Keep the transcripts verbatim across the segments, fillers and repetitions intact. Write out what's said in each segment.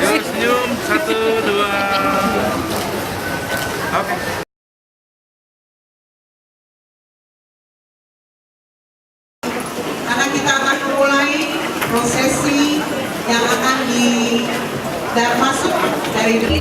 Yuk, senyum, satu, dua. Oke. Karena kita akan memulai prosesi yang akan di-, dan masuk dari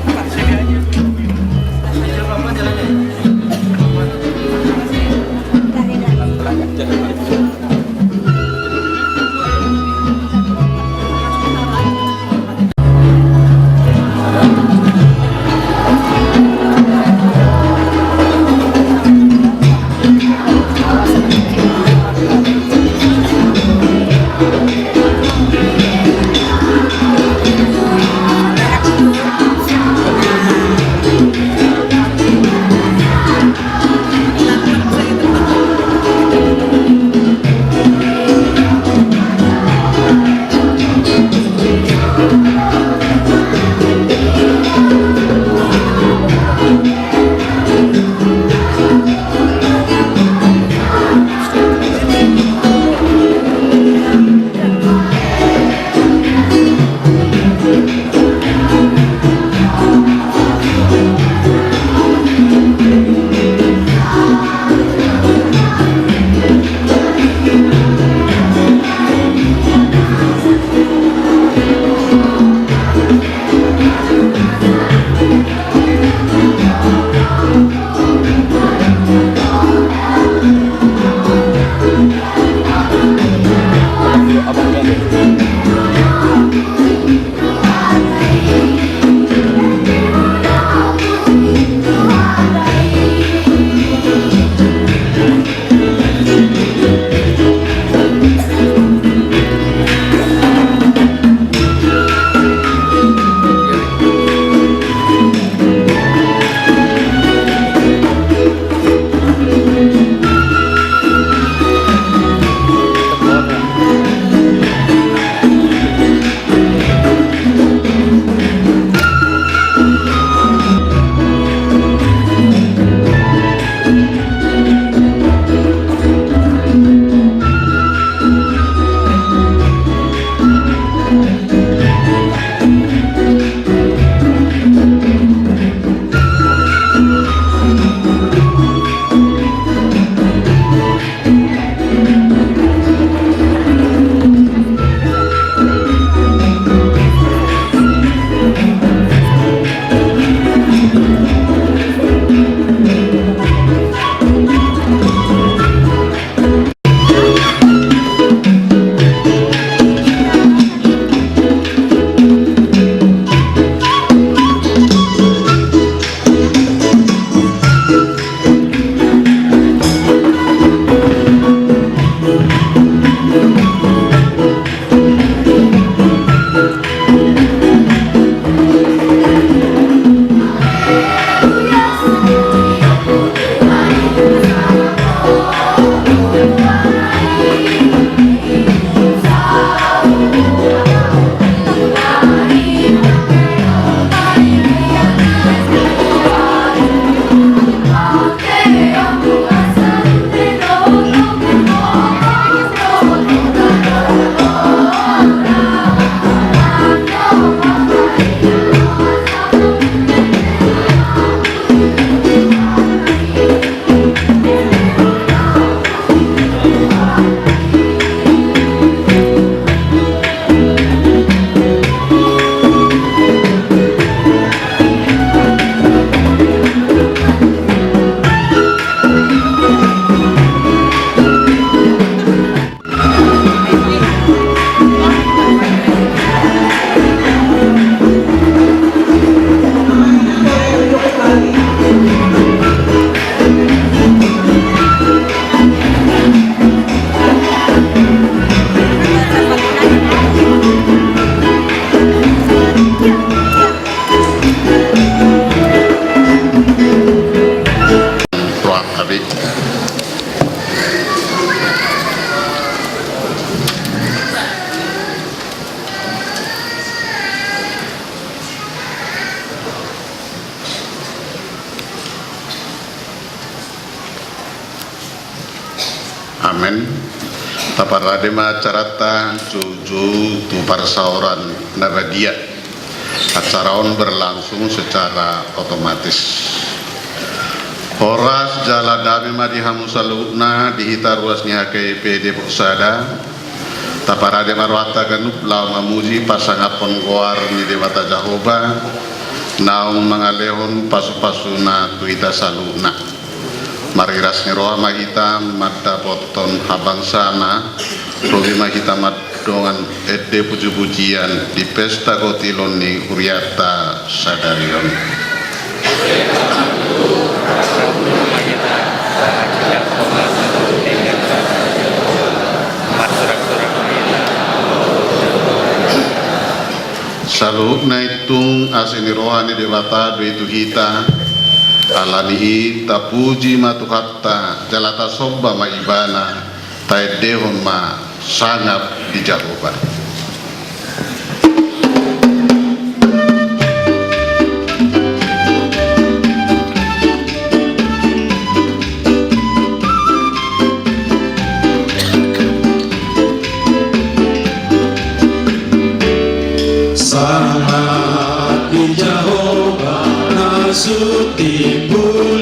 Ruang K B. Amen. Taparade ma acaranta jujur tu parsaoran na badia. Acara on berlangsung secara otomatis. Horas jala dame ma di hamu saluhutna di hita ruas ni H K I P Depok Sada. Taparade ma rohanta ganup laho mamuji pasangaphon goar ni Debata Jahowa naung mangalehon pasupasuna tu hita saluhutna. Mariras ni roha ma hita mandapothon habangsana, lobi ma hita mandongan ende pujipujian di pesta kotilon ni hurianta sadari on. Saluhutna i tung asi ni roha ni Debata do i tu hita. Alani i tapuji ma Tuhanta jala tasomba ma Ibana. Taendehon ma sangap di Jahowa. Sangap di Jahowa na sutimbul.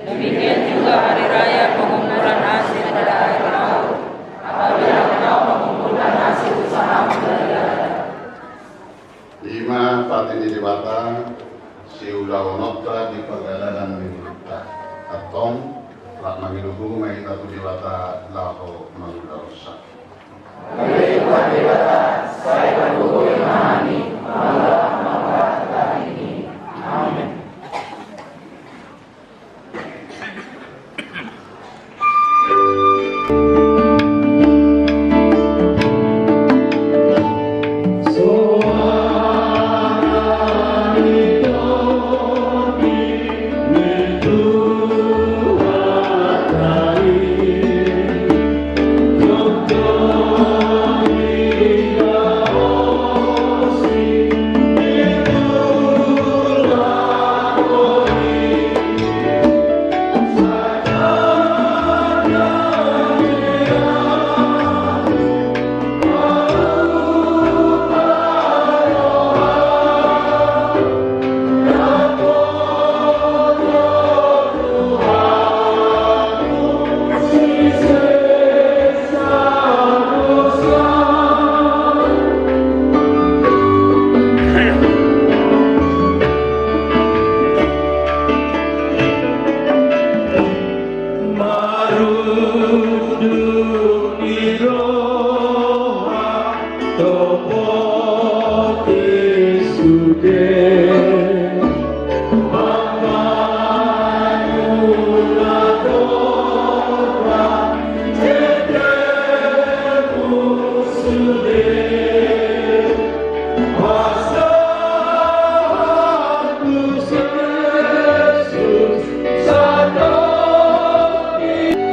Demikian juga hari raya pengumpulan hasil pada akhir tahun. Apabila engkau mengumpulkan hasil usahamu dari ladang. I ma pati ni Debata siulahononta di pardalanan ni ngolunta. Antong, rap mangido gogo ma hita tu Debata laho mangulahonsa. Amen.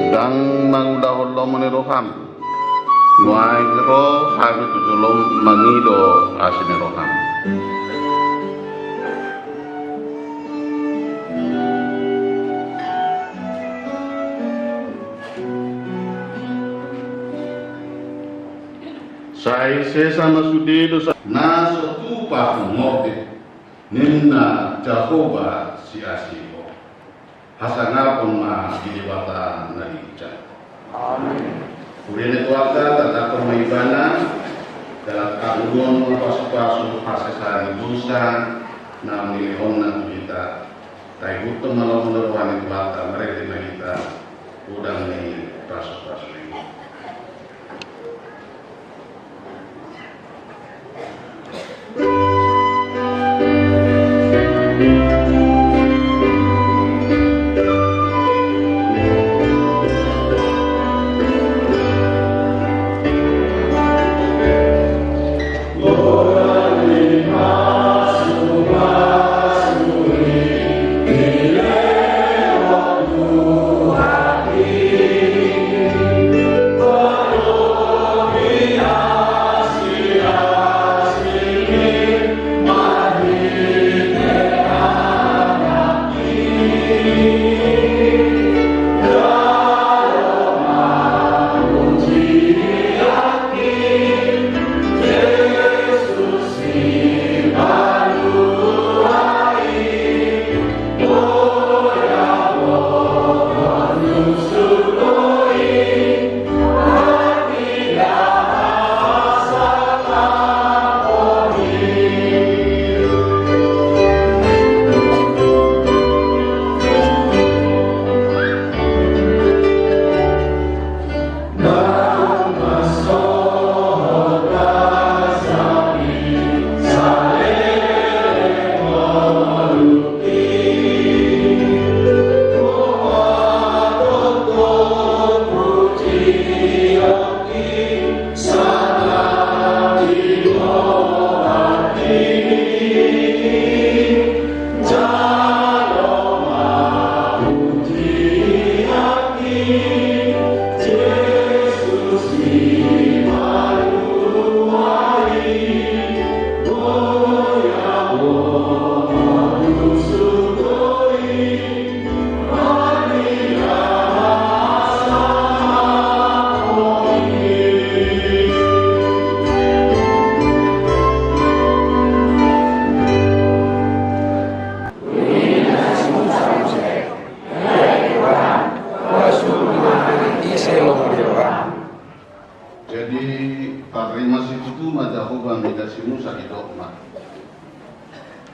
Ndang mangulahon lomo ni roham. Nuaeng ro hami tu jolom mangido asi ni roham. Sai sesa ma sude dosa na so tupa hungorte, ninna Jahowa siasi ho. Hasangapon ma di Debata na lincah. Amin. Huria ni Tuhanta, tatangihon ma Ibana, jala tangihon ma pasupasu hasesaan ni dosa na nilehonna tu hita. Taihuthon ma lomo ni roha ni Tuhanta, marende ma hita godang ni pasupasu i. Jadi, tarima situtu ma Jahowa mida si Musa didok ma.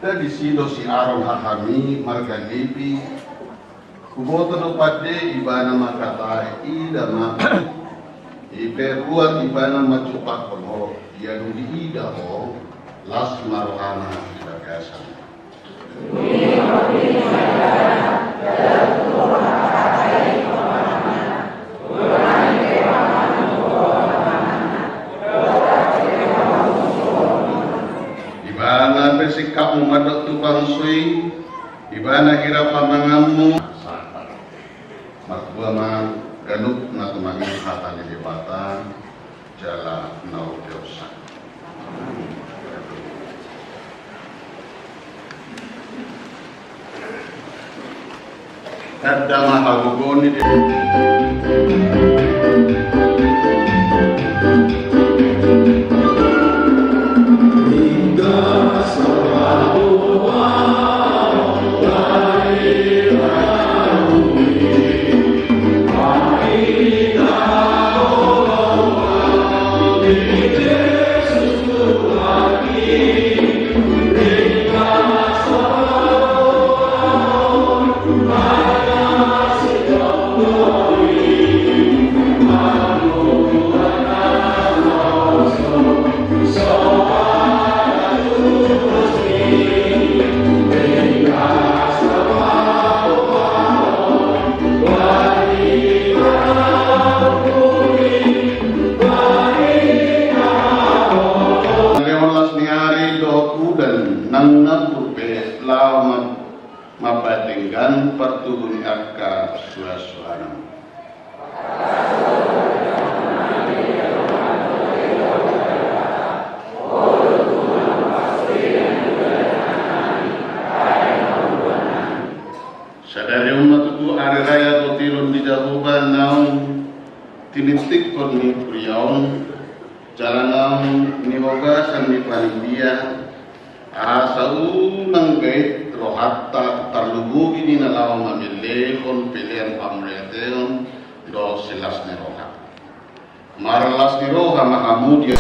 Jadi, disi do si Aron hahami marga Lepi, huboto do pande ibana mangkatai, ida ma, ipe ruat ibana manjumpangkon ho, ia dung diida ho, las ma rohana di bagasan. Ibana pe sikapmu mandok tu bangso i, ibana hira pamanganmu. Martua ma ganup na tumangihon hata ni Debata, jala na umpeopsa. Tanda ma hagogoon ni Debata. Lehon las ni ari dohot udan nang nambur pe laho ma-, mambahen denggan partubu ni angka suansuanan. Sadari on ma tutu ari raya do tilon ni Jahowa naung tinintikkon ni huria on, jala naung niogasan ni panitia, asa unang gait rohanta tarlumobi di na laho mamellehon pelean pamauliateon dohot silas ni roha. Marlas ni roha ma hamu di.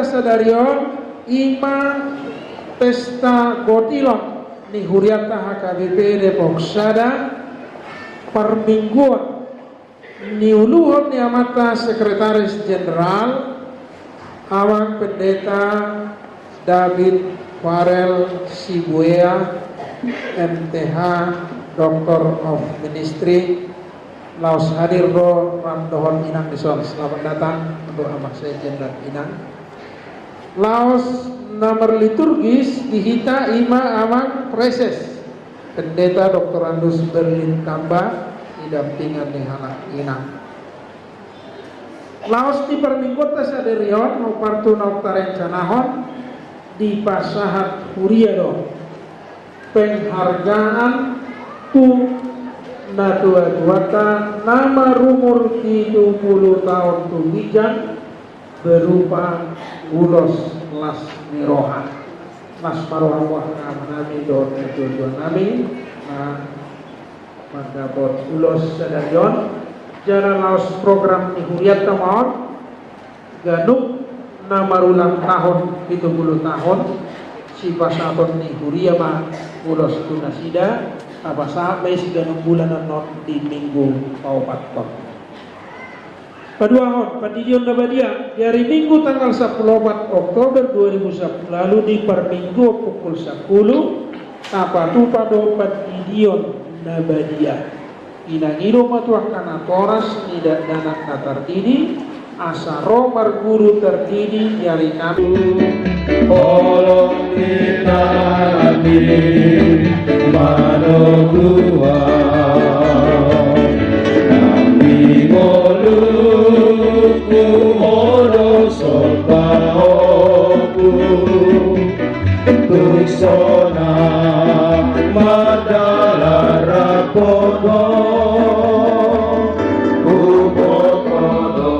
Sadari on ima pesta gotilon ni hurianta H K B P Depok Sada, parmingguon niuluhon ni amanta Sekretaris Jenderal, Amang Pendeta David Farel Sibuea, M T H, Doctor of Ministry, laos hadir do ram dohot inang dison. Selamat datang untuk Amang Sekjen dan Inang. Laos na marliturgis di hita ima Amang Praeses, Pendeta Doktorandus Berlin Kamba, didampingan ni halak inang. Laos di parmingguonta sadari on, hombar tu naung tarencanahon, dipasahat huria do penghargaan tu natuatuanta na marumur pitu pulu taon tu ginjang, berupa ulos las ni roha. Las ma roha ni amanami dohot natuatuanami na mandapot ulos sadari on. Jala laos program ni hurianta ma on, ganup na marulang tahun pitu pulu tahun sipasahaton ni huria ma ulos tu nasida, tapasahat ma i siganup bulan annon di minggu paopathon. Paduahon, pandidion na badia. Di ari Minggu tanggal sampulu opat Oktober dua ribu sampulu ualu di parmingguon pukul sampulu, tapatupa do pandidion na badia. Inang i do ma tu angka natoras ni dakdanak na tardidi, asa ro marguru tardidi di ari Kamis. Holong ni tangan ni manoguan, nang di ngolungku molo sombahonku, tung sonang mardalan rap ho. Huboto do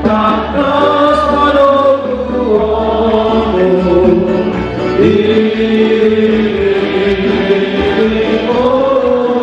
tangkas manoguonmu di ngolungku.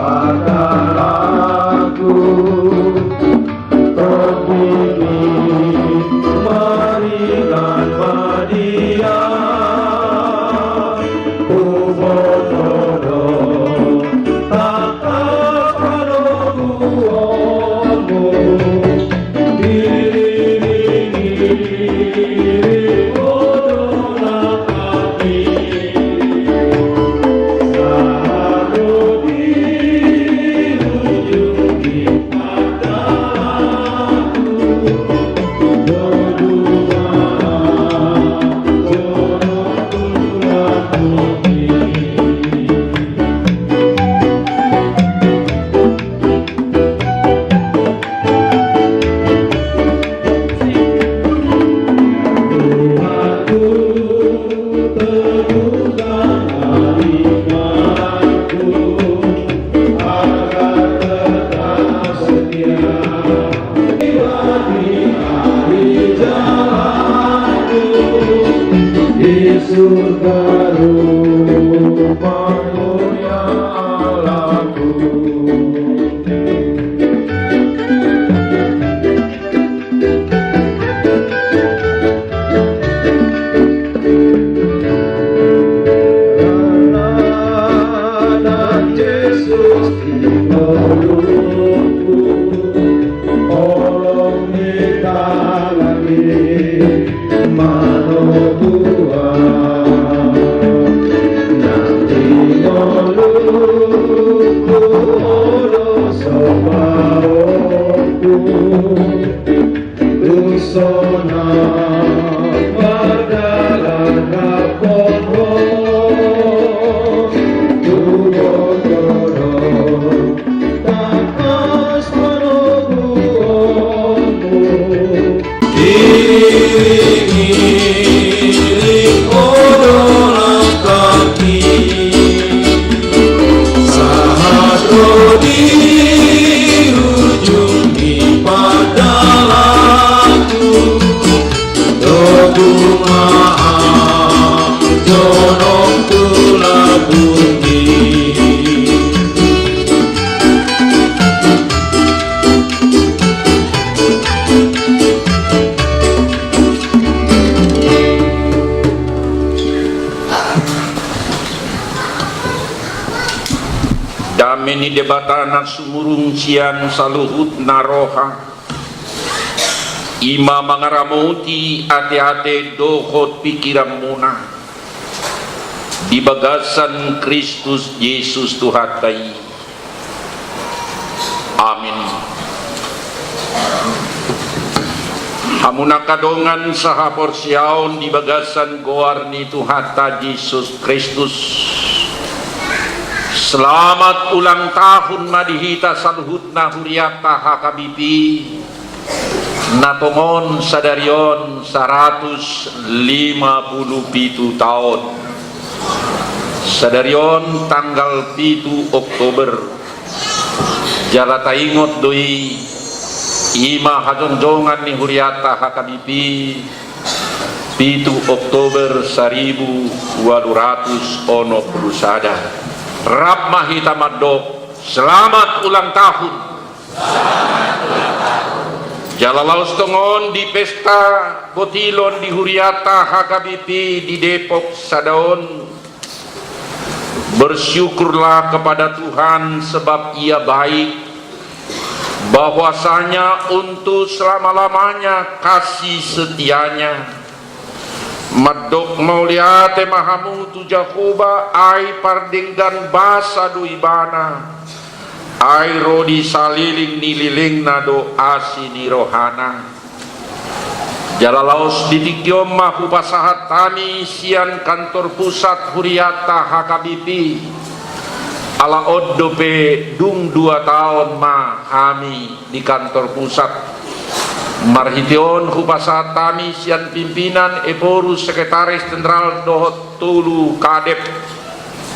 Andalaku, tondimi maringan ma di Ia, huboto do tangkas panoguonmu. Di surga rumahmu ya Allahku. Nang Jesus di ngolungku, holong ni tanganmi manoguhon. Nang di ngolungku, holong so baonku, tung sonang mardalan rap Ho, huboto do tangkas panoguonmu. Iring-iring Ho do langkangki, sahat ro di ujung ni pardalanku. Togu ma ahu jonok tu lambungmi. Dame ni Debata na sumurung sian saluhutna roha, i ma mangaramoti ateate dohot pingkiranmuna di bagasan Kristus Jesus Tuhanta i. Amin. Hamu angka dongan sahaporseaon di bagasan goar ni Tuhanta Jesus Kristus, selamat ulang tahun ma di hita saluhutna hurianta H K B P na tongon sadari on saratus lima pulu pitu taon. Sadari on tanggal pitu Oktober, jala taingot do i, i ma hajongjongan ni hurianta H K B P, pitu Oktober saribu ualu ratus onom pulu sada. Rap ma hita mandok selamat ulang tahun. Jala laos tongon di pesta botilon di hurianta H K B P di Depok sada on, bersyukurlah kepada Tuhan sebab Ia baik, bahwasanya untuk selama-lamanya kasih setia-Nya. Mandok mauliate ma hamu tu Jahowa, ai pardenggan basa do Ibana, ai ro di saleleng ni lelengna do asi ni rohana. Jala laos di tingki on ma hupasahat hami sian kantor pusat hurianta H K B P, ala on dope dung dua taon ma hami di kantor pusat. Marhite on hupasahat hami sian pimpinan, ephorus, sekretaris jenderal dohot tolu kadep,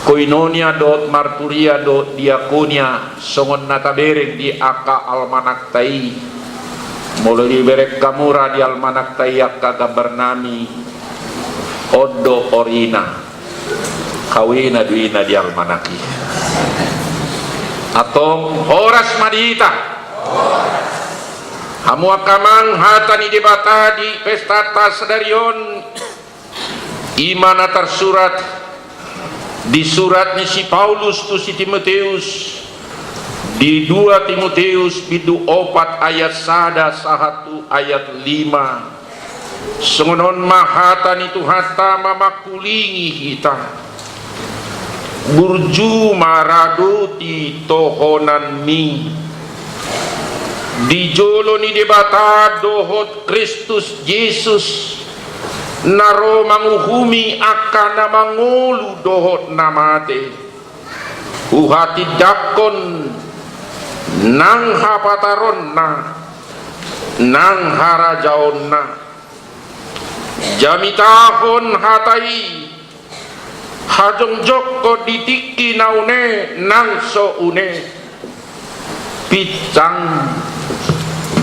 koinonia dohot marturia dohot diakonia, songon na tabereng di angka almanakta i. Molo dibereng hamu ra di almanakta i angka gambarnami, on do orina. Hau ina do ina di almanak i. Antong horas ma di hita. Hamu angka amang, hata ni Debata di pestanta sadari on, i ma na tarsurat di surat ni si Paulus tu si Timoteus, di dua Timoteus bindu opat ayat sada sahat tu ayat lima. Songon on ma hata ni Tuhanta mamangkulingi hita. Burju ma radoti tohonanmi di jolo ni Debata dohot Kristus Jesus, na ro manguhumi angka na mangolu dohot na mate. Huhatindangkon nang hapataronna, nang harajaonna. Jamitahon hata i, hajongjongkon di tingki na une nang so une. Pinsang,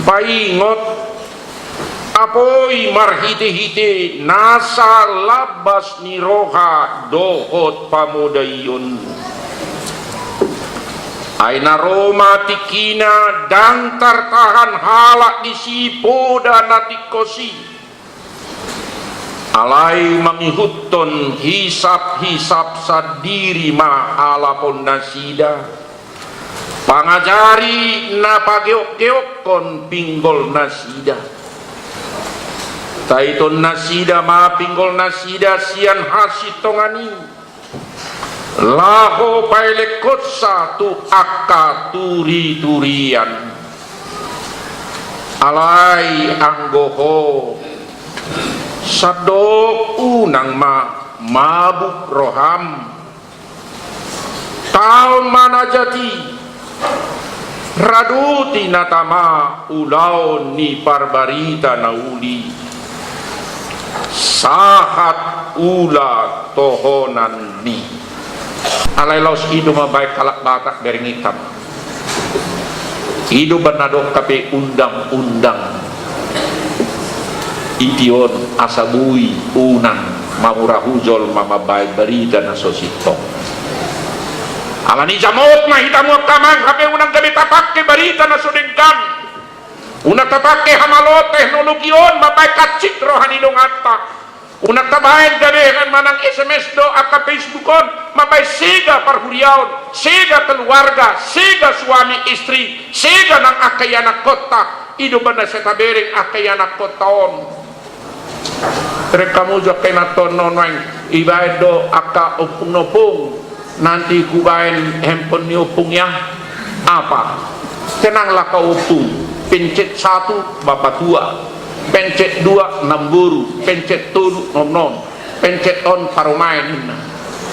paingot, apoi marhitehite nasa lambas ni roha dohot pamodaion. Ai na ro ma tingkina ndang tartahan halak disi poda na tingkos i. Alai mangihuthon hisap-hisap sandiri ma alapon nasida. Pangajari na pageok-geokkon pinggol nasida. Taiton nasida ma pinggol nasida sian hasintongan i, laho paelekhonsa tu angka turi-turian. Alai anggo ho, sandok unang ma mabuk roham. Taon ma na jat i, radoti na tama ulaon ni parbarita na uli, sahat ula tohonanmi. Alai laos i do mambaen halak Batak, bereng i ma. I do umbahen na adong hape undang-undang i tion asa boi unang mamurahon jolma mambaen barita na so sintong. Alani i jamot ma hita hamu angka amang hape unang gabe tapangke barita na so denggan. Unang tapangke hamaloon teknologi on mambaen hansit roha ni donganta. Unang tabaen gabe manang S M S dohot angka Facebook on mambaen sega parhuriaon, sega keluarga, sega suami istri, sega nang angka ianakhonta. I do umbahen na sai tabereng angka ianakhonta on. Bereng hamu jo angka ianakhon on, nuaeng ibaen do angka ompung na ompung. Nanti hubaen handphone ni ompung ya. Apa? Tenanglah kau ompung. Pencet satu, bapak tua. Pencet dua, namboru. Pencet tolu, nonnon. Pencet on, parumaen, ninna.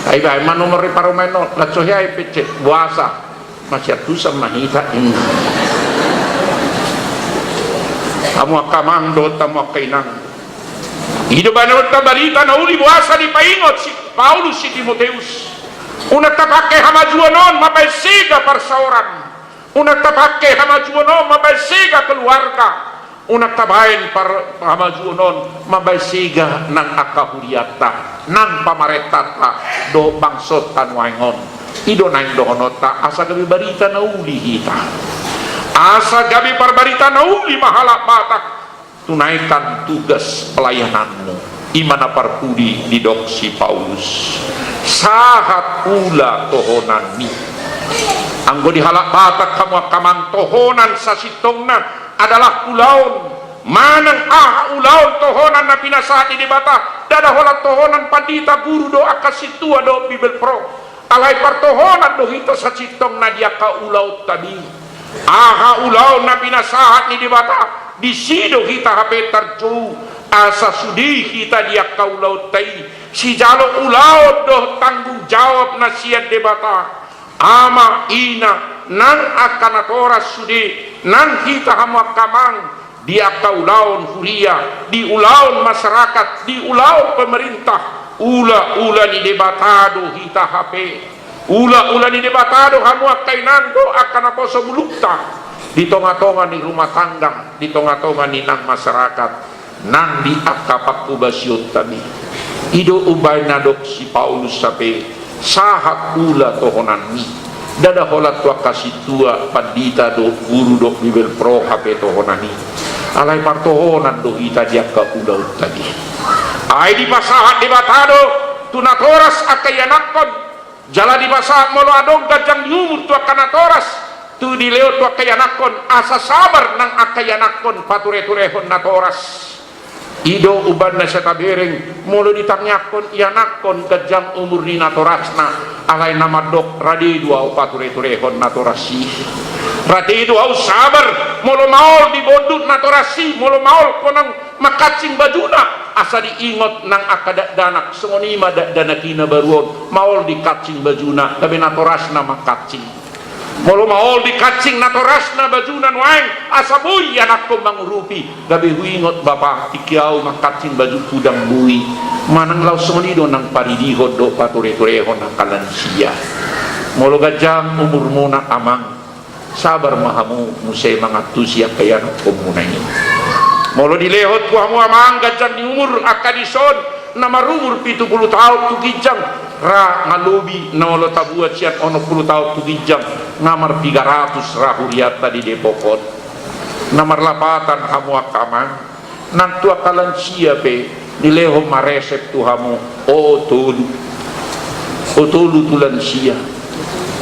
Ai baen ma nomor ni parumaen on. Laos so hea i pencet, boasa. Masiantusan ma hita, ninna. Hamu angka amang dohot hamu angka inang. I do umbahen na adong barita na uli boasa dipaingot si Paulus si Timoteus. Unang tapangke hamajuon on mambaen sega parsaoran. Unang tapangke hamajuon on mambaen sega keluarga. Unang tabaen par-, hamajuon on mambaen sega nang angka hurianta, nang pamarentanta, dohot bangsonta nuaeng on. I do naeng dohononta asa gabe barita na uli hita. Asa gabe parbarita na uli ma halak Batak. Tunaikan tugas pelayananmu. I ma na parpudi didok si Paulus. Sahat ula tohonanmi. Anggo di halak Batak hamu angka amang, tohonan sasintongna adalah ulaon. Manang aha ulaon tohonan na pinasahat ni Debata, ndada holan tohonan pandita, guru dohot angka sintua dohot Bibelvrouw. Alai partohonan do hita sasintongna di angka ulaonta be. Aha ulaon na pinasahat ni Debata, disi do hita hape tarjou asa sude hita di angka ulaonta i. Sijalo ulaon dohot tanggung jawab na sian Debata. Ama, ina, nang angka natoras sude, nang hita hamu angka amang, di angka ulaon huria, di ulaon masyarakat, di ulaon pemerintah, ula-ula ni Debata do hita hape. Ula-ula ni Debata do hamu angka inang dohot angka naposo bulungta, di tonga-tonga ni rumah tangga, di tonga-tonga ni nang masyarakat, nang di angka pangkobasionta be. I do umbahen na didok si Paulus hape, sahat ula tohonanmi. Ndada holan tu angka sintua, pandita dohot guru dohot bibelvrouw hape tohonan i. Alai partohonan do hita di angka ulaonta i. Ai dipasahat Debata do tu natoras angka ianakhon. Jala dipasahat molo adong ganjang ni umur tu angka natoras, tu dilehon tu angka ianakhon, asa sabar nang angka ianakhon patureturehon natoras. I do umbahen na sai tabereng, molo ditangiangkon ianakhon ganjang umur ni natorasna, alai na mandok rade do ahu patureturehon natoras i. Rade do ahu sabar, molo maol dibondut natoras i, molo maol konang mangkancing bajuna, asa diingot nang angka dakdanak, songon i ma dakdanak i na baru on, maol dikancing bajuna, gabe natorasna mangkancing. Molo maol dikancing natorasna bajuna nuaeng, asa boi ianakhon mangurupi, gabe huingot bapa, tingki ahu mangkancing bajungku ndang boi. Manang laos songon i do nang paridihon dohot patureturehon angka lansia. Molo ganjang umurmuna amang, sabar ma hamu muse mangantusi angka ianakhonmuna i. Molo dilehon tu hamu amang ganjang ni umur angka dison, na marumur pitu pulu taon tu ginjang, ra nga lobi, na molo tabuat sian onom pulu taon tu ginjang, nga marpiga ratus ra hurianta di Depok on. Na marlapatan hamu angka amang, nang tu angka lansia pe dilehon ma resep tu hamu, o tolu. O tolu tu lansia.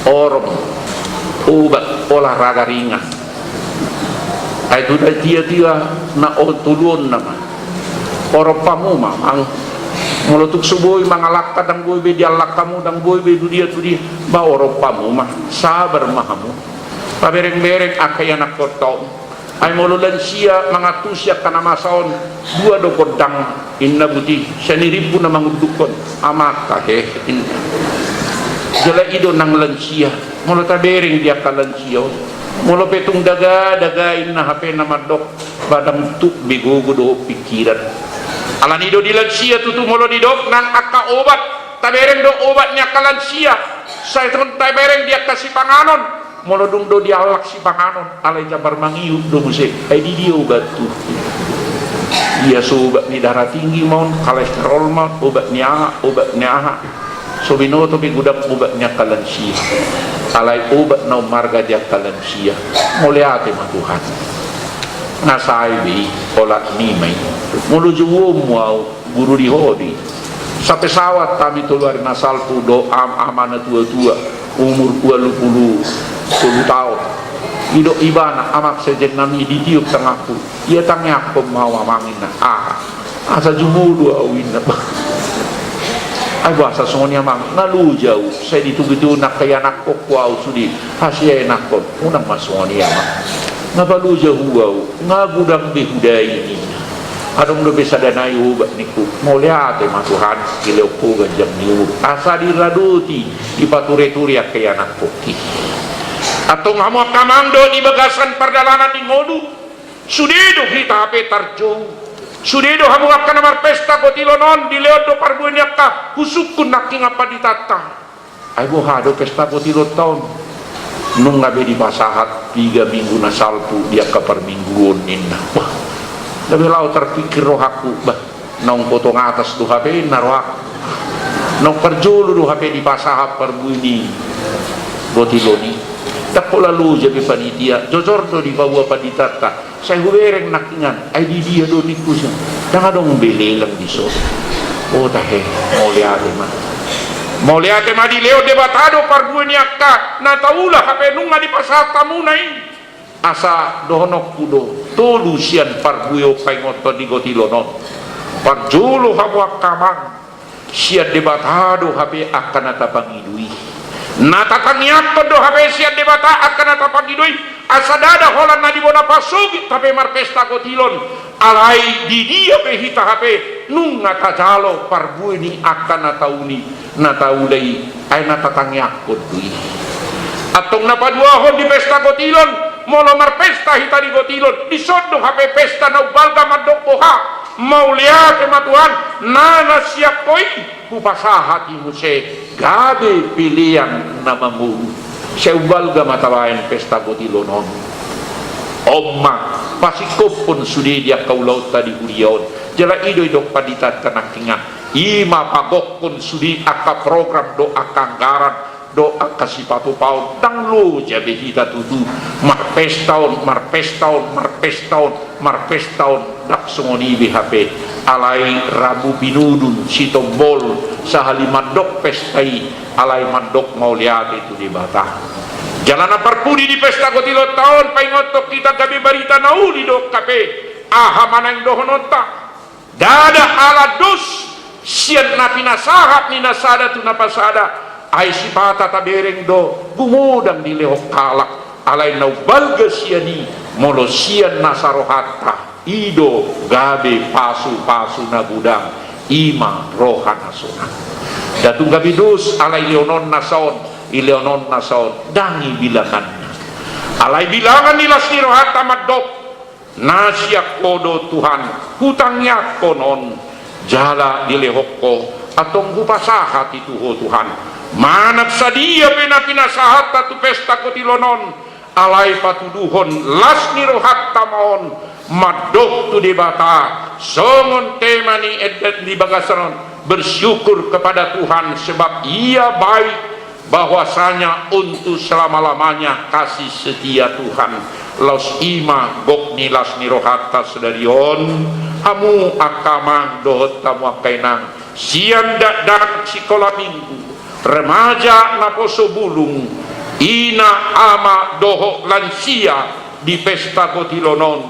Orom, obat, olahraga ringan. Ai tu datiatia na o tolu on nama. Orom hamu ma amang. Molo tung so boi mangalangka ndang boi be diallang hamu, ndang boi be tu dia tu dia. Ba orom hamu ma. Sabar ma hamu. Paberengbereng angka ianakhonta on. Ai molo lansia mangantusi angka na masa on, dua do gondang, inna buti, sian i rimpu na mangundukhon, amang, hehe, inna. Jala i do nang lansia, molo tabereng di angka lansia on, molo pe tung daga, daga inna hape na mandok, ba ndang tuk be gogo dohot pingkiran. Alani i do di lansia tutu molo didok nang angka obat, tabereng do obat ni angka lansia, sai tung tabereng di angka sipanganon, molo dung do diallang sipanganon, alai jambar mangihut do muse, ai di dia obat tu? Ia so obat ni darah tinggi ma on, kolesterol ma on, obat ni aha, obat ni aha. So binoto be godang obat ni angka lansia. Alai obat na ummarga di angka lansia. Mauliate ma Tuhan. Nga sae be i, olat ni ma i. Molo jouonmu ahu, guru di ho do i. Sapesawat hami tolu ari na salpu dohot am-, ama na tuatua, umur ualu pulu tolu taon. Didok ibana, amang, sejen nami ditiop tanganku. Ia tangiangkon ma ahu amang, inna. Aha? Asa jumolo ahu, inna. Ai boasa songon i amang? Nga loja ahu, sai ditogitogi angka ianakhonku ahu sude. Hasianakhon, unang ma songon i amang. Nga paloja hu ahu, nga godang be hudai, ninna. Adong dope sada nai obat, ningku. Mauliate ma Tuhan, dilehon ho ganjang ni umur. Asa diradoti, dipatureture angka ianakhonki. Antong hamu angka amang dohot di bagasan pardalanan ni ngolu, sude do hita hape tarjou. Sude do hamu angka na marpesta gotilon on, dilehon do parbue ni angka husungkun nangkiningan panditanta. Ai boha do pesta gotilonta on? Nunga be dipasahat piga minggu na salpu di angka parmingguon, ninna. Bah, gabe laho tarpingkir rohangku, bah, naung potong atas do hape na rohangku. Naung parjolo do hape dipasahat parbue ni gotilon i. Ndang pola loja be panitia, jojor do dipaboa panditanta. Sai hubereng nangkiningan, ai di dia do, ningku, sian? Ndang adong be lelang dison. O tahe, mauliate ma. Mauliate ma, dilehon Debata do parbue ni angka na taula hape nunga dipasahat hamuna i. Asa dohononku do, tolu sian parbue on paingothon di gotilon on. Parjolo hamu angka amang, sian Debata do hape angka na tapangido i. Na tatangiangkon do hape sian Debata angka na tapangido i. Asa ndada holan na di bona pasogit hape marpesta gotilon. Alai di dia pe hita hape nunga tajalo parbue ni angka na tauli, na taula i. Ai na tatangiangkon do i. Antong na paduahon di pesta gotilon, molo marpesta hita di gotilon, dison do hape pesta na umbalga mandok boha? Mauliate ma Tuhan, na, na sian Ho i hupasahat i muse gabe pelean na mangolu. Sai umbalga ma tabaen pesta gotilon on. On ma, pasingkophon sude di angka ulaonta di huria on. Jala i do didok panditanta nangkiningan. I ma pagokhon sude angka program dohot angka anggaran do angka sipatupaon, ndang loja be hita tutu marpesta on, marpesta on, marpesta on, marpesta on, ndang songon i be hape. Alai rambu pinudun, sitombol, sahali mandok pesta i, alai mandok mauliate tu Debata. Jala na parpudi di pesta kotilonta on, paingothon hita gabe barita na uli do hape. Aha ma naeng dohononta? Ndada ala dos sian na pinasahat ni na sada tu na pasada, ai sipata tabereng do, gumodang dilehon halak, alai na umbalga sian i, molo sian nasa rohanta, i do gabe pasupasu na godang, i ma roha na sonang. Ndada tung gabe dos, alai lehononna saon, i lehononna saon, ndang i bilanganna. Alai bilangan ni las ni rohanta mandok, na sian Ho do Tuhan, hutangiangkon on, jala dilehon Ho, antong hupasahat i tu Ho Tuhan. Manang sadia pe na pinasahatta tu pesta kotilon on, alai patuduhon las ni rohanta ma on, mandok tu Debata, songon tema ni ende di bagasan on, bersyukur kepada Tuhan sebab Ia baik, bahwasanya untuk selama-lamanya kasih setia Tuhan. Laos i ma gok ni las ni rohanta sadari on, hamu angka amang dohot hamu angka inang, sian dakdanak sikola minggu, remaja naposo bulung, ina ama dohot lansia di pesta kotilon on,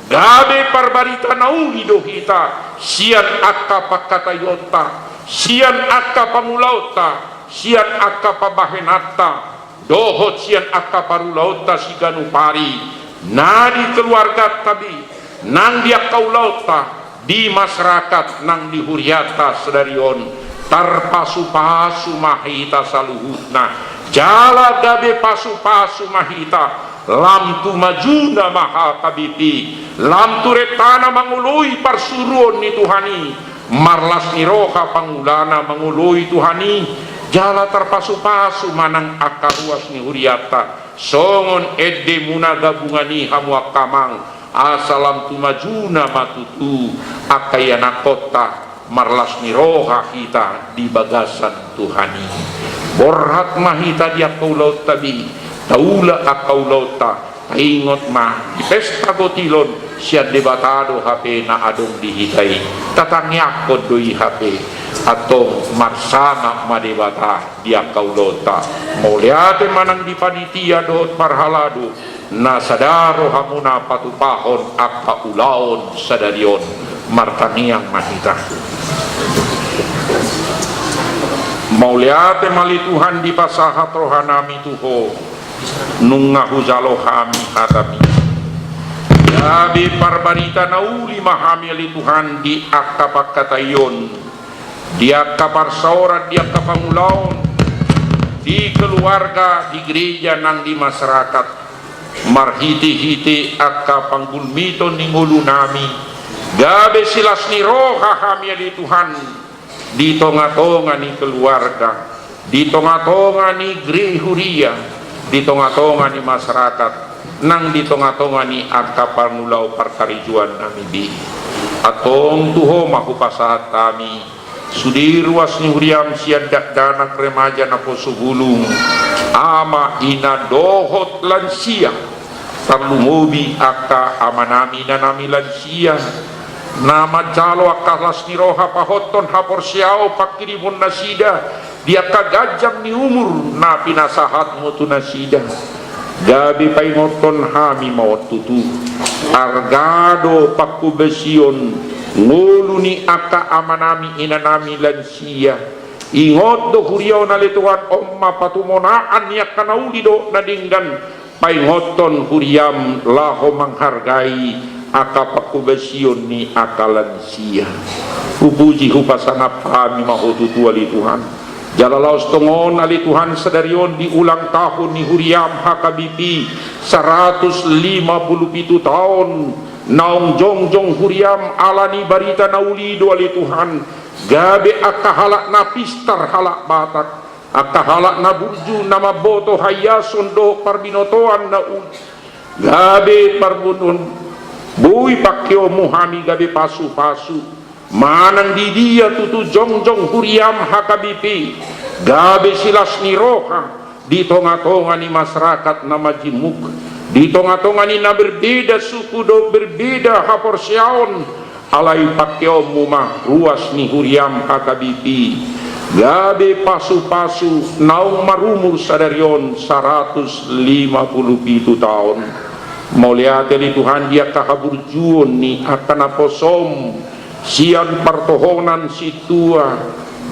gabe parbarita na uli do hita, sian angka pangkataionta, sian angka pangulaonta, sian angka pambahenanta, dohot sian angka parulaonta siganup ari, na di keluarganta be, nang di angka ulaonta, di masyarakat nang di hurianta sadari on, tarpasupasu ma hita saluhutna, jala gabe pasupasu ma hita, lam tu majuna ma H K B P, lam tu rentana mangoloi parsuruon ni Tuhan i, marlas ni roha pangulana mangoloi Tuhan i, jala tarpasupasu ma nang angka ruas ni hurianta, songon endemuna gabungan i hamu angka amang, asa lam tu majuna ma tutu angka ianakkonta, marlas ni roha hita di bagasan Tuhan i. Borhat ma hita di angka ulaonta be, taula angka ulaonta, taingot ma di pesta kotilon, sian Debata do hape na adong di hita i, tatangiangkon do i hape, antong marsangap ma Debata di angka ulaonta. Mauliate ma nang di panitia dohot parhalado, na sada rohamuna patupahon angka ulaon sadari on. Martangiang ma hita. Mauliate ma ale Tuhan dipasahat rohanami tu Ho, nunga hujalo hami hataMi. Gabe parbarita na uli ma hami ale Tuhan di angka pangkataion, di angka parsaoran, di angka pangulaon, di keluarga, di gereja nang di masyarakat. Marhitehite angka panggulmiton ni ngolunami, gabe silas ni roha hami ale Tuhan, di tongatonga ni keluarga, di tongatonga ni gere huria, di tongatonga ni masyarakat, nang di tongatonga ni angka pangula parkarejoannami be. Antong tu Ho ma hupasahat hami sude ruas ni huriaM sian dakdanak, remaja, naposo bulung, ama, ina dohot lansia, tarlumobi angka amanami inanami lansia, na manjalo angka las ni roha pahothon haporseaon panghirimon nasida di angka ganjang ni umur na pinasahatMu tu nasida. Gabe paingothon hami ma on tutu, arga do panghobasion ngolu ni angka amanami inanami lansia. Ingot do huria on ale Tuhan, on ma patumonaan ni angka na uli dohot na denggan, paingothon huriaM laho manghargai angka panghobasion ni angka lansia. Hupuji hupasangap hami ma Ho tutu ale Tuhan. Jala laos tongon ale Tuhan sadari on di ulang tahun ni huriaM H K B P saratus lima pulu pitu taon, naung jongjong huriaM ala ni barita na uli do ale Tuhan, gabe angka halak na pistar halak Batak, angka halak na burju na mamboto haiason dohot parbinotoan na uli, gabe parbonoon, boi pangkeonMu hami gabe pasupasu, manang di dia tutu jongjong huriaM H K B P, gabe silas ni roha di tonga-tonga ni masyarakat na majemuk, di tonga-tonga ni na berbeda suku dohot berbeda haporseaon, alai pangkeonmu ma ruas ni huriam H K B P gabe pasu-pasu naung marumur sadari on saratus lima pulu pitu taon. Mauliate ale Tuhan di angka haburjuon ni angka naposom, sian partohonan sintua,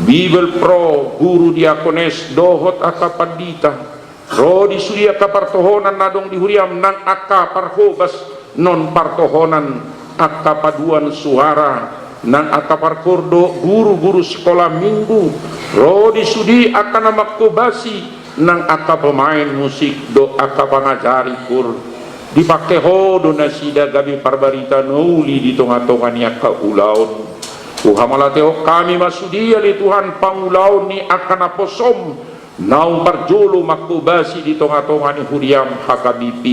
Bibelvrouw, guru diakones dohot angka pandita, ro di sude angka partohonan na adong di huriam nang angka parhobas, non partohonan angka paduan suara, nang angka parkoor dohot guru-guru sikola minggu, ro di sude angka na manghobasi nang angka pemain musik dohot angka pangajari koor. Dipangke Ho do nasida gabe parbarita na uli di tonga-tonga ni angka ulaon. Huhamauliatehon hami ma sude ale Tuhan pangulaon ni angka naposom naung parjolo manghobasi di tonga-tonga ni huriam H K B P.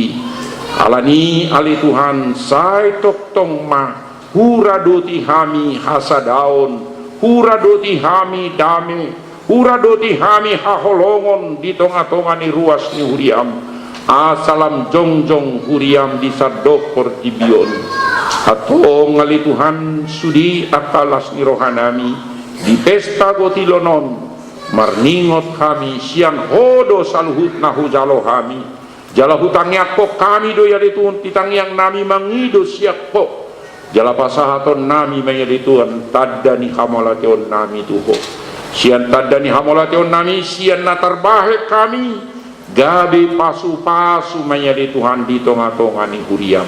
Alani i ale Tuhan, sai tongtong ma huradoti hami hasadaon, huradoti hami dame, huradoti hami haholongon di tonga-tonga ni ruas ni huriam, asa lam jongjong huriam di sandok portibi on. Antong ale Tuhan, sude angka las ni rohanami di pesta gotilon on, marningot hami, sian Ho do saluhutna hujalo hami. Jala hutangiangkon hami do i ale Tuhan, di tangiangnami mangido sian Ho. Jala pasahatonnami ma i ale Tuhan tanda ni hamauliateonnami tu Ho. Sian tanda ni hamauliateonnami, sian na tarbahen hami, gabe pasu-pasu ma i ale Tuhan di tonga-tonga ni huriam.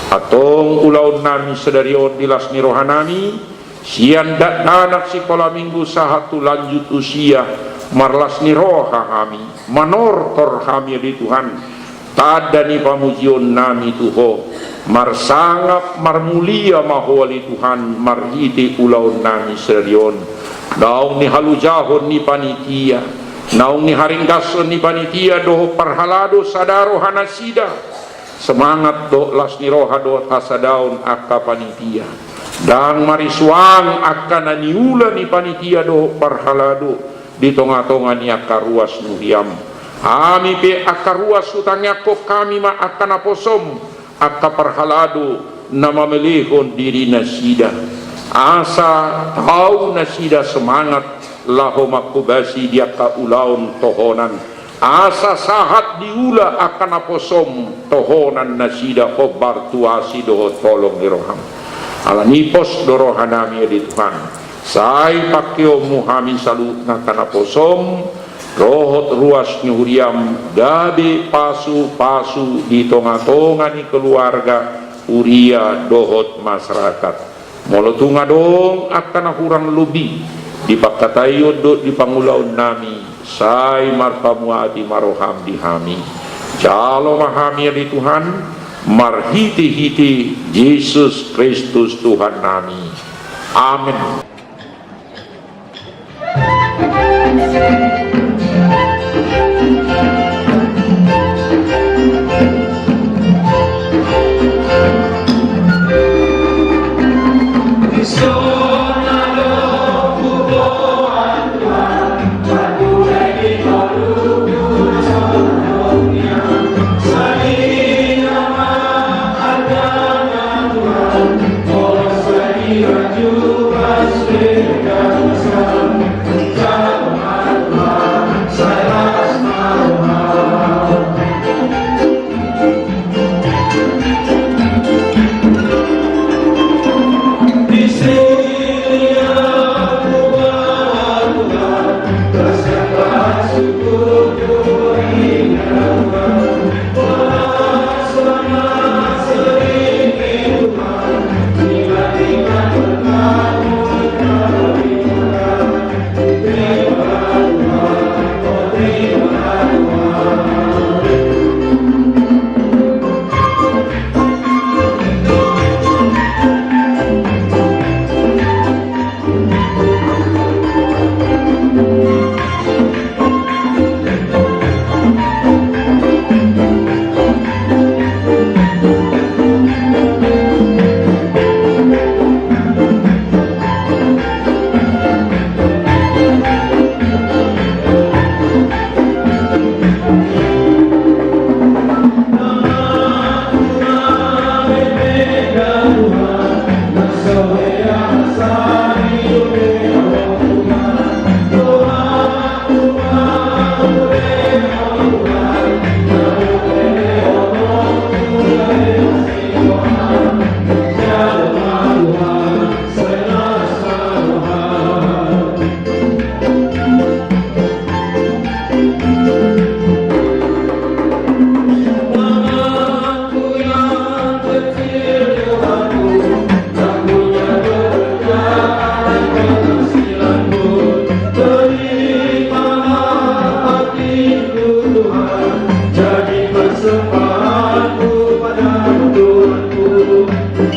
Antong ulaonnami sadari on di las ni rohanami, sian dakdanak sikola minggu sahat tu lanjut usia, marlas ni roha hami, manortor hami ale Tuhan, tanda ni pamujionnami tu Ho. Marsangap marmulia ma Ho ale Tuhan marhite ulaonnami sadari on. Naung nihalojahon ni panitia, naung niharinggashon ni panitia dohot parhalado sada roha nasida. Semangat dohot las ni roha dohot hasadaon angka panitia. Ndang marisuang angka na niula ni panitia dohot parhalado di tonga-tonga ni angka ruas ni huriam. Hami pe angka ruas hutangiangkon hami ma angka naposom, angka parhalado na mamelehon dirinasida. Asa tau nasida semangat laho manghobasi di angka ulaon tohonan. Asa sahat diula angka naposom tohonan nasida hombar tu asi dohot holong ni roham. Alani i pos do rohanami ale Tuhan. Sai pangkeonmu hami saluhutna angka naposom, dohot ruas ni huriam gabe pasu-pasu di tonga-tonga ni keluarga, huria dohot masyarakat. Molo tung adong angka na hurang lobi di pangkataion dohot di pangulaonnami, sai marpamuati ma roham di hami. Jalo ma hami ale Tuhan, marhite-hite Jesus Kristus Tuhannami. Amen.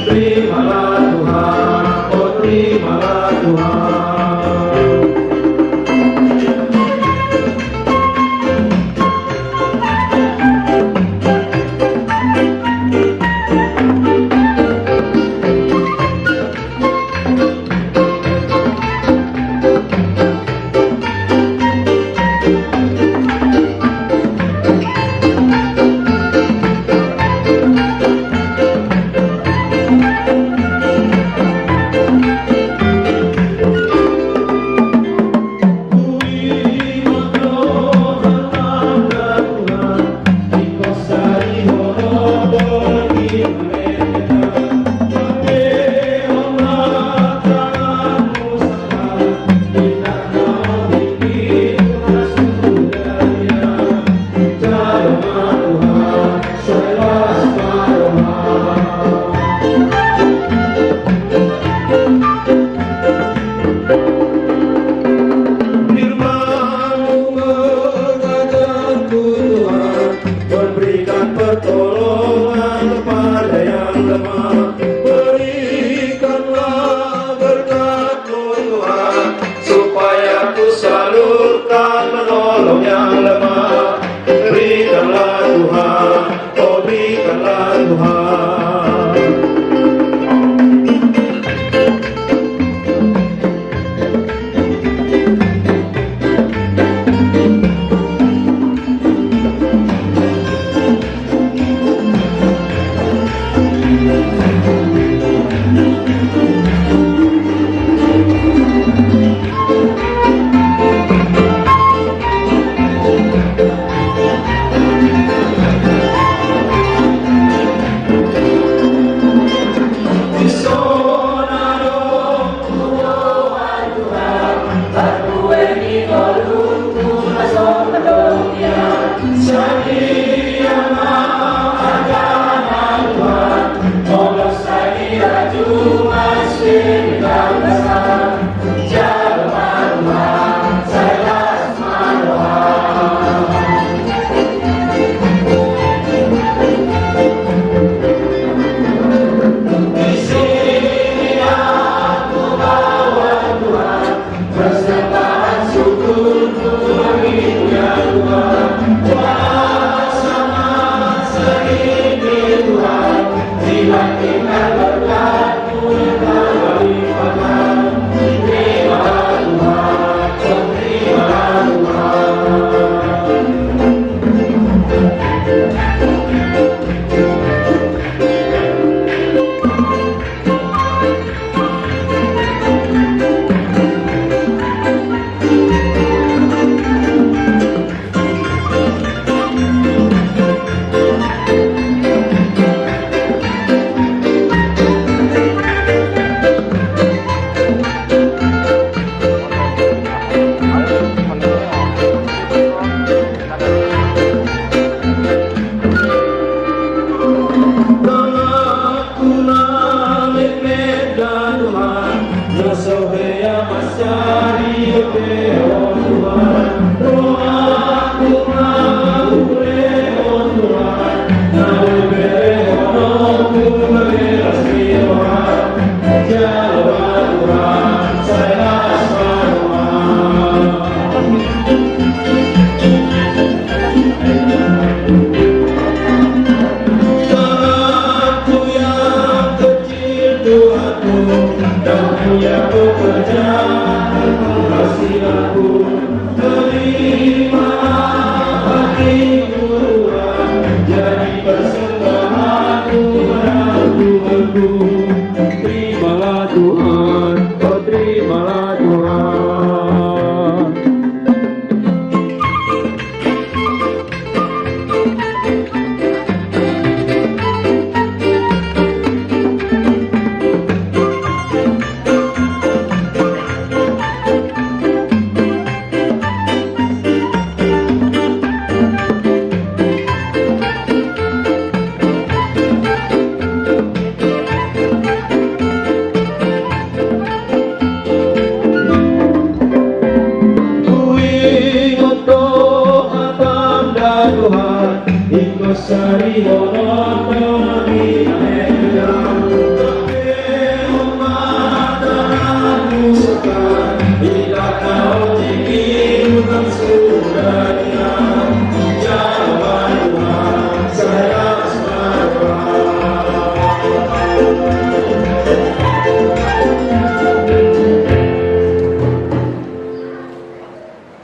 Terimalah Tuhan, oh terimalah Tuhan. Firman-Mu mengajarku, Tuhan, memberikan pertolongan kepada yang lemah. Berikanlah berkat-Mu, Tuhan, supaya ku salurkan menolong yang lemah. Berikanlah, Tuhan, oh berikanlah, Tuhan. Tuhanku, dan punya pekerjaan penghasilanku. Terimalah hatiku, Tuhan, jadi persembahanku padamu, Tuhanku. Terimalah, Tuhan, oh, terimalah, Tuhan.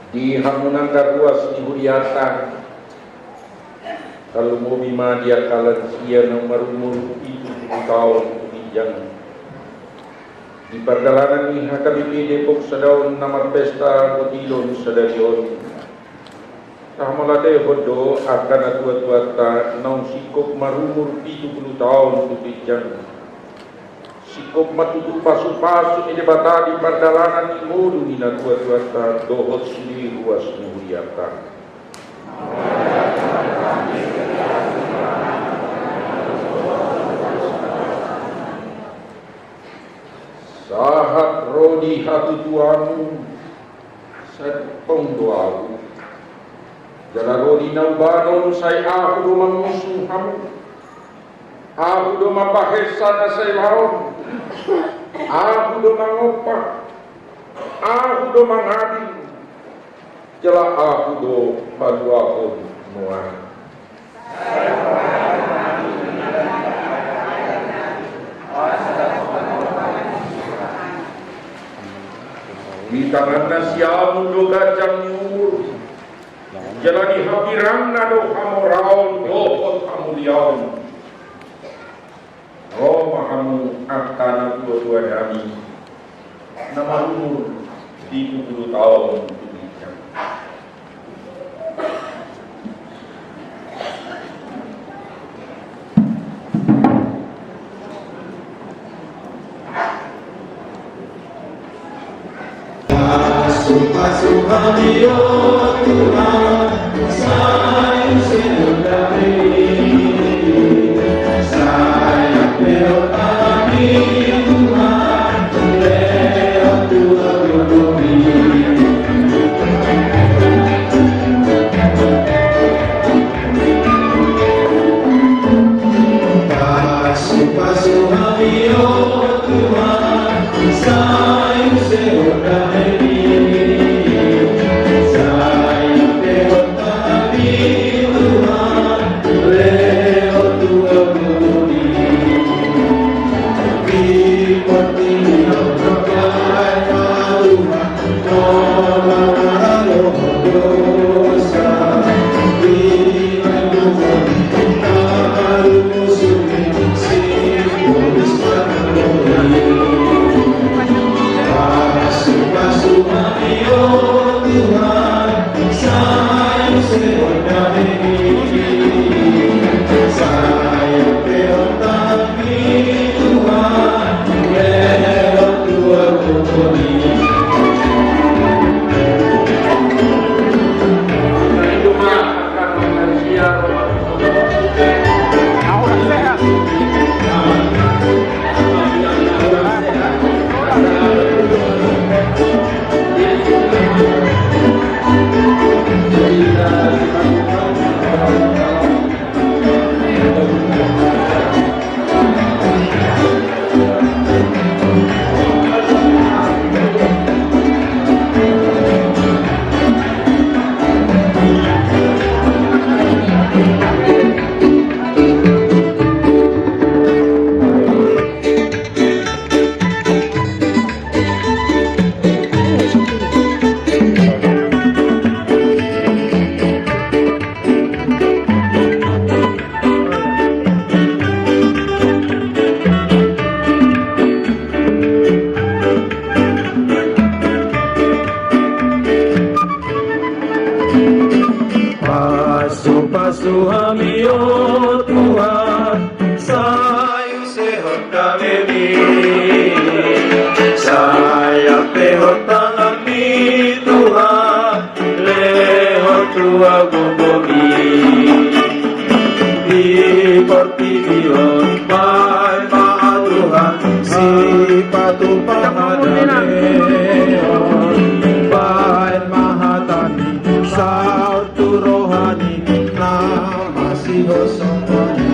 Di hamu nangkin ruas ni huriata, tarlumobi ma di angka lansia na marumur pitu pulu taon tu ginjang. Di pardalanan ni H K B P Depok sada on na marpesta botilon sadari on, tahamauliatehon do angka natuatuanta naung singkop marumur pitu pulu taon tu ginjang. Singkop ma tutu pasupasu ni Debata di pardalanan ni ngolu ni natuatuanta dohot sude ruas ni huriata. Sahat ro di hatutuonmu, sai tong do ahu. Jala ro di na ubanon, sai ahu do mangusung hamu. Ahu do mambahensa na sai laon. Ahu do mangompa. Ahu do mangadil. Jala ahu do paluahon nuaeng. Di tangan na siamun do ganjang ni umur. Jala di hambirangna do hamoraon dohot hamuliaon. Ro ma hamu angka natuatuanami na marumur pitu pulu taon tu ginjang. Pasu-pasu hami, o Tuhan, sai use hami, sai lampe hami, Tuhan, lehon tu agogomi. Pasu-pasu hami, o Tuhan, sai use hami, sai lampe hami, Tuhan, lehon tu agogomi. Di portibi on, Tuhan, Pasu-pasu hami, o Tuhan, sai usehon hami, sai ampehon tanganmi, Tuhan, lehon tu agogomi. Di portibi on baen ma, Tuhan, sipatupadan ni hataMi, baen ma hataMi saut tu roha ni na masihoshon.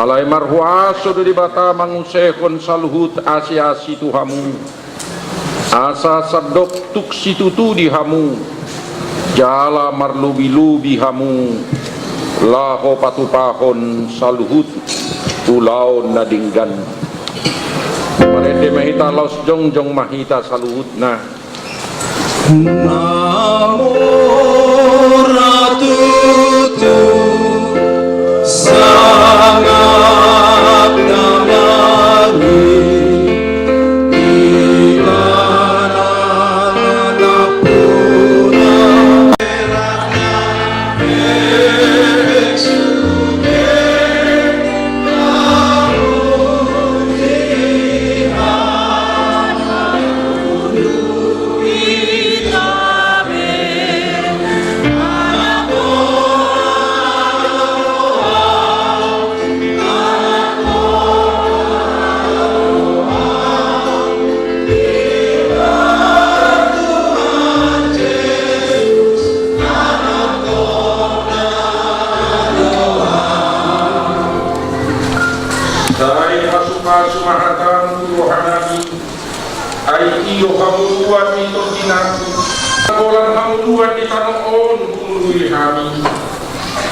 Alai marhuaso do Debata mangusehon saluhut asi-asi tu hamu, asa sandok tung situtu di hamu, jala marlobi-lobi hamu laho patupahon saluhut ulaon na denggan. Marende ma hita laos jongjong ma hita saluhutna. Na mura tutu sangap damang i, ibana na pura Sai pasu-pasu ma hataM tu rohanami. Ai tio hamuluan ni tondinami, holan hamuluan ni tano on hulului hami.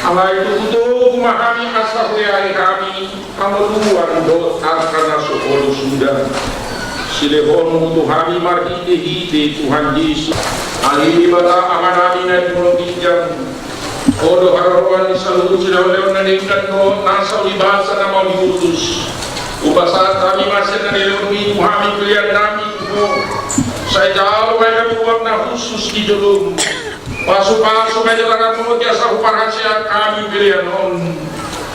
Alai togu-togu ma hami asa huleai hami hamuluan dohot angka na so holong suda. SilehonMu tu hami marhite-hite Tuhan Jesus. Ale Debata Amanami na di banua ginjang, Ho do haroroan ni saluhut silehon-lehon na denggan dohot na saur matua na maol diutus. Hupasahat hami ma sian na nilehonMi tu hami peleannami tu Ho. Sai jalo ma i hami ruang na hushus di joloM. Pasu-pasu ma i jala ramoti asa huparhaseang hami pelean on.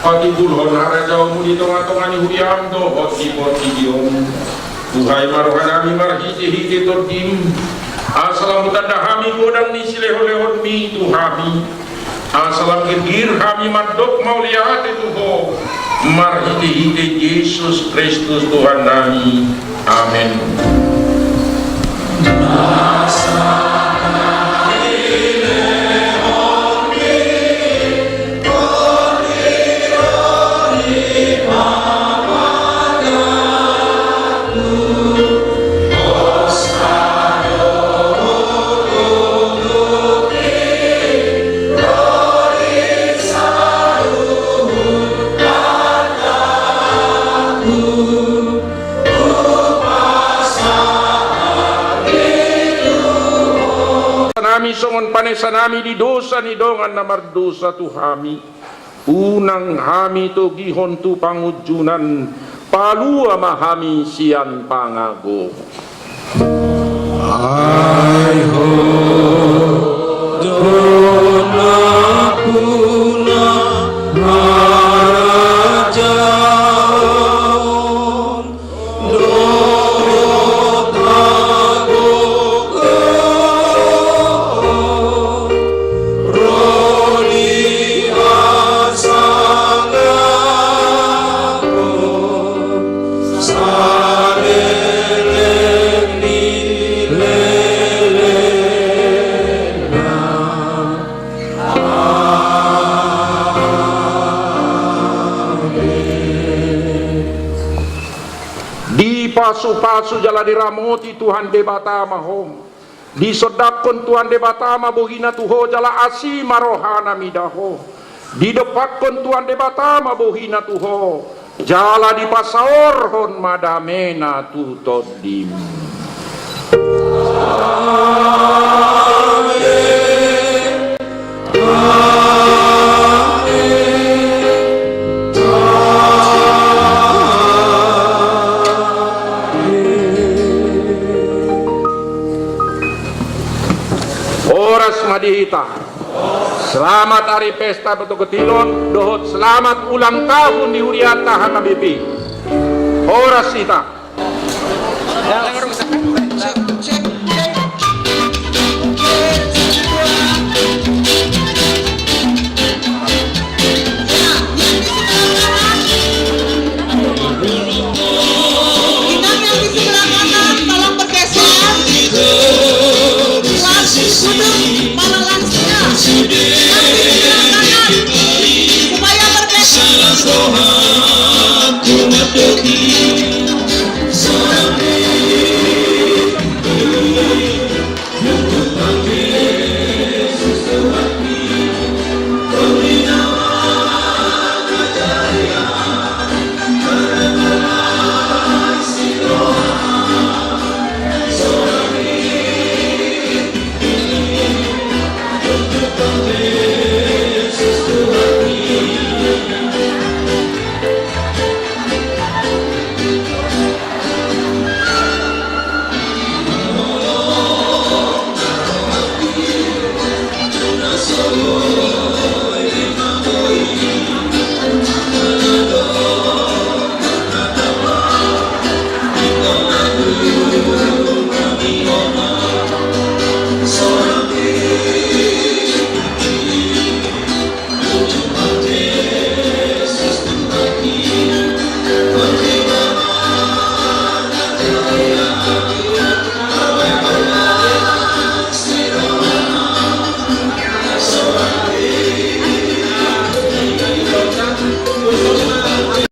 Patimbulhon harajaonMu di tonga-tonga ni huriaM dohot di portibi on. Buhai ma rohanami marhite-hite TondiM, asa lam hutanda hami godang ni silehon-lehonMi tu hami, asa lam girgir hami mandok mauliate tu Ho, marhite-hite Jesus Kristus Tuhannami. Amen. Nami songon panesanami di dosa ni dongan na mardosa tu hami. Unang hami togihon tu pangunjunan, palua ma hami sian pangago. Ai Ho do nampuna harajaon dohot hagogoon ro di hasangapon saleleng ni lelengna. Amen. Dipasu-pasu jala diramoti Tuhan Debata ma ho. Disondangkon Tuhan Debata ma bohiNa tu ho jala asi ma rohaNa mida ho. Didompakkon Tuhan Debata ma bohiNa tu ho jala dipasaorhon ma dameNa tu tondim. Horas ma di hita. Selamat hari pesta Batu Ketilon dohot selamat ulang tahun di hurianta H K B P. Horas hita. Inang yang di sebelah kanan, tolong bergeser. Buat duduk para lansia. Yang di sebelah kanan, supaya bergeser.